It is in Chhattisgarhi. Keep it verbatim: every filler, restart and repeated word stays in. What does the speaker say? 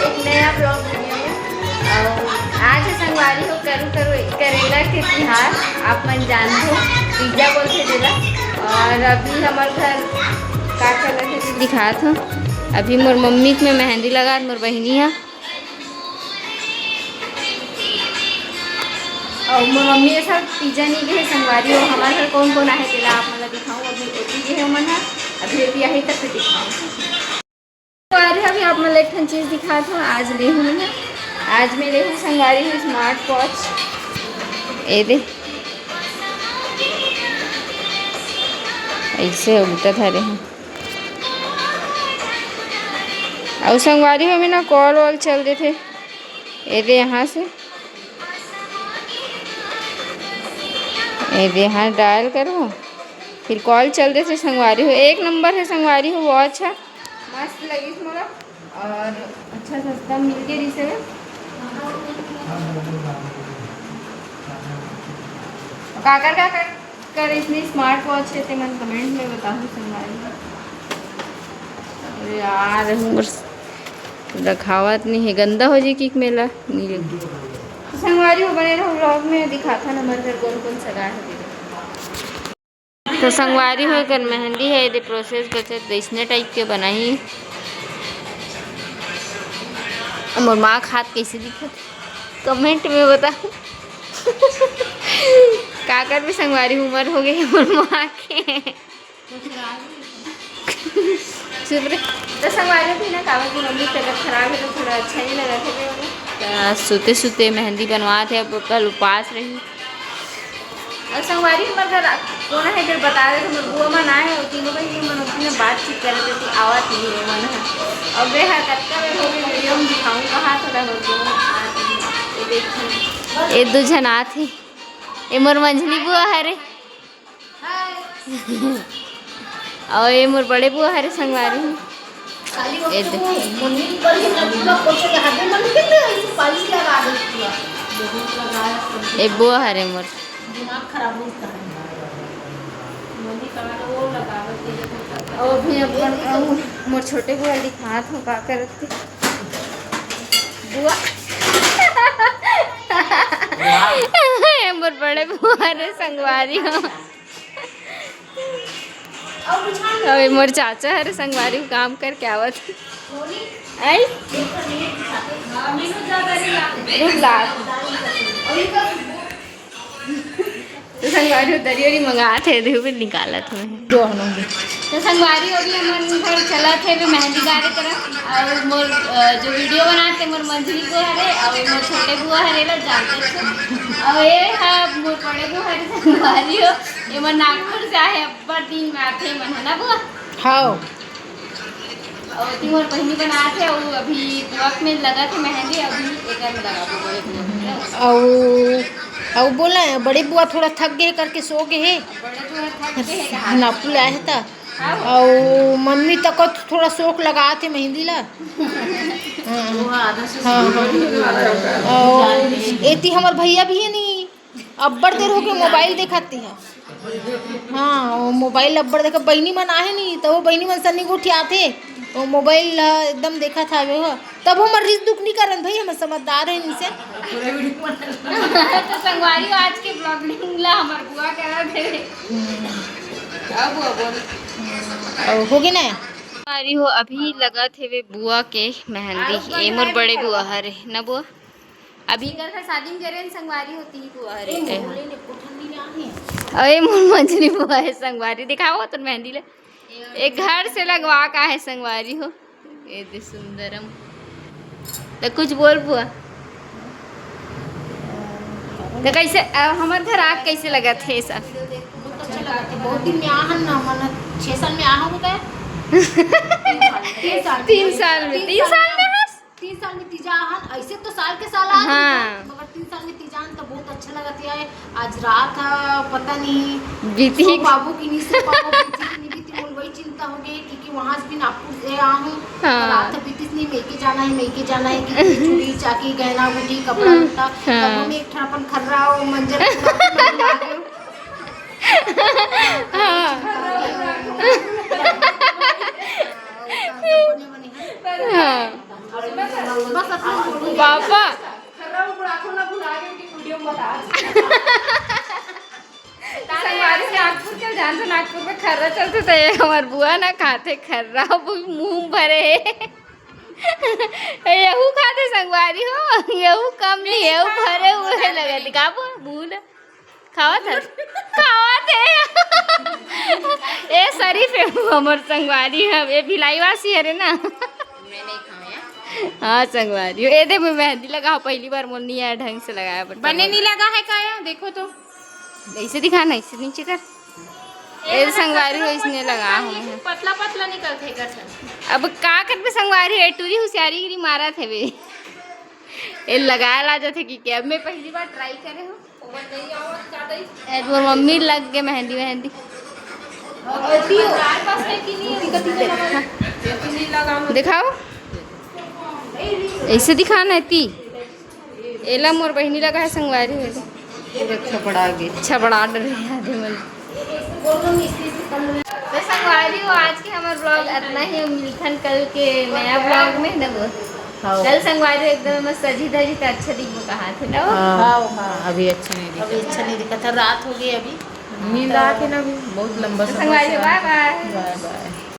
एक नया vlog video में। अउ आज है संगवारी हो करू करू करेला के तिहार, आप मन जानथो, तीजा बोलथे जेला। और अभी हमर घर का चलत हे, दिखात हो। अभी मोर मम्मी के में मेहंदी लगात, मोर बहिनी ह। अउ मोर मम्मी ये सब तीजा नहीं गए संगवारी हो, हमारे घर कौन कौन आहे तेला आप मन ला दिखाऊं। अभी ओती गए हे ओमन ह, अभी ओती आही तब फिर दिखाऊं। संगवारी, अभी आप मन ला एक ठन चीज दिखात हूँ। आज ले हूँ मैं, आज मैं ले हूँ संगवारी हूँ smart watch। ए दे, ऐसे उल्टा धरे हूँ। अउ संगवारी हो, अभी ना call वॉल चल देथे। ए दे, यहाँ से, ए दे, यहाँ dial करो, फिर call चल देथे संगवारी हो। एक नंबर है संगवारी हो watch है। मस्त लगिस मोला। और अच्छा सस्ता मिल के रिहिस हवे। काकर काकर कर इसने smart watch है, ते मन comment में बताहू संगवारी। अरे यार, हमर रखावत नहीं है, गंदा हो जी कि मेला नहीं लगी। तो संगवारी हो बने रहो vlog में, दिखाता ना हमर घर कौन कौन सगा है। तो संगवारी हो, एकर मेहंदी है, एदे process बचत, तो इसने type के बनाही। मोर माँ के हाथ कैसे दिखत, comment में बताओ। काकर भी संगवारी उमर हो गई मोर माँ के। चुप रे। तो संगवारी भी ना, काबर की मम्मी की तबीयत खराब है, तो थोड़ा अच्छा नहीं लगा था। तो सुते सुते मेहंदी बनवात है, अब कल उपास रही। अउ संगवारी हमर घर कोन हे, इधर बता दे, हमर बुआ मन आए हे, अउ तीनों बहिनी मन ओती में बातचीत करत हे, आवत नहीं हे मन ह। अउ वे ह कतका बेर हो गए video में दिखाऊं कहा थोड़ा हो गया। ये देखिए, ये दो झन आत हे, ये मोर मंझली बुआ हरे। अउ ये मोर बड़े बुआ हरे संगवारी। ए दे। ए बुआ हरे मोर। दिमाग खराब हो जाता है। अउ अभी अपन, अउ मोर छोटे बुआ दिखात हो का करत हे। बुआ। ये मोर बड़े बुआ हरे संगवारी हो। अबे मोर चाचा हरे संगवारी हो काम करके आवत हे। आई? रुक ला। तो संगवारी हो दरी वरी मंगात हे, देखो फिर निकालत हे। तो संगवारी हो भी हमन घर चलत हे, भी मेहंदी कार्यक्रम और मोर, अ, जो video बनाते मोर मंझली बुआ हरे और मोर छोटे बुआ हरे ला जानते थे। और ये हा मोर बड़े बुआ हरे संगवारी हो, ये मोर नागपुर से आए हे। बड़ दिन में आथे मन, है ना बुआ? हाव। अउ ओती मोर बहिनी बनात हे, अउ अभी बुआ के में लगत हे मेहंदी, अभी एकर में लगाबो, बड़े बुआ के। अउ, अउ बोला, बड़े बुआ थोड़ा थक गए करके सो गए हे। बड़े बुआ थक गए हे, कहा नापू ले आए हे ता। हाव। अउ मम्मी तको थोड़ा शौक लगात हे मेहंदी ला। हाँ, हाँ, हाँ। अउ एती हमर भैया भी हे नी, अब्बड़ देर होके mobile देखत हे। हाँ, वो mobile अब्बड़ देख, बहिनी मन आहे नी, त वो बहिनी मन सन्नी गोठियाथे, वो mobile ला एकदम देखत हावे हो। तब हमर रिस दुख नी करन भाई, हमर समझदार हे नीसे। तो संगवारी हो, आज के vlogging ला हमर बुआ करत हे। अब वो बोल। अउ होगे ना? संगवारी हो, अभी लगत हेवे बुआ के मेहंदी। ए मोर बड़े बुआ हरे ना बुआ। अभी एकर घर शादी में करे न संगवारी होती ही बुआ हरे। ए, ए, अरे मोर मंझली बुआ हे संगवारी, दिखाओ तो मेहंदी ले। एक घर से लगवा का हे संगवारी हो। ए दे सुंदरम। तो कुछ बोल बुआ। तो कैसे, अ, हमर घर आके कैसे लगत हे सब? बहुत अच्छा लगत हे। बहुत दिन में आहन ना, मन छह साल में आहन होता है। तीन साल, तीन साल में, तीन साल में बस। तीन साल में तीजा आहन, ऐसे तो साल के साल आ हाँ। मगर तीन साल में तीजा आहन तो बहुत अच्छा लगत हे। आज रात ह, पता नहीं बीती। सो पाबो कि नहीं सो पाबो, बीती कि नहीं बीती, मोला वही चिंता हो गई, क्योंकि वहाँ से भी नागपुर से आहूँ। हाँ। रात ह बीतीस नहीं, मेके जाना है, मेके जाना है, कि चूड़ी, चाकी, गहना, गुठी, कपड़ा लत्ता, हाँ। तब हमें एक ठन अपन खर्रा और मंजर पूरा हाँ। हाँ। पापा। संगवारी नागपुर के जान तो नागपुर में खर्रा चलथे, तो ये हमर बुआ ना खाथे खर्रा, वो मुंह भरे हे। यहू खाथे संगवारी हो, यहू कम नहीं है, यहू भरे हुए लगा दिखाबो मुंह ला। खावत हस? खावत हे। ए शरीफ हे, हमर संगवारी हे, ए भिलाई वासी हरे ना। मैं नहीं खाऊं यार। हाँ संगवारी हो, ए दे मैं मेहंदी लगा, पहली बार मोर नहीं आया ढंग से लगाया, but बने नहीं लगा है का या? देखो तो। ऐसे दिखा ना, ऐसे नीचे कर। ए संगवारी हो, इसने लगा हूँ मैं। पतला पतला निकलथे कर से। अब का करबे संगवारी, ए टूरी हुसियारी गिरी मारत हे बे। ए लगाए ला जाथे कि क्या? मैं पहली बार try करे हूँ। ए मोर मम्मी लग गे मेहंदी, मेहंदी। दिखाओ, ऐसे दिखाना है ती। एला मोर बहिनी लगा है संगवारी हो। पूरा छपड़ा गे। छपड़ा डरे आदि मन। तो संगवारी हो, आज के हमर vlog अतना ही। मिलथन कल के नया vlog में न वो। हाँ। कल संगवारी हो एकदम मस्त सजी धजी त अच्छा दिखबो कहाथे न वो। हाँ, हाँ, हाँ। अभी अच्छा नहीं दिखा। अभी अच्छा नहीं दिखा था, रात हो गई अभी। नींद आथे ना अभी, बहुत लंबा तो सफर संगवारी हो, से bye bye। Bye bye।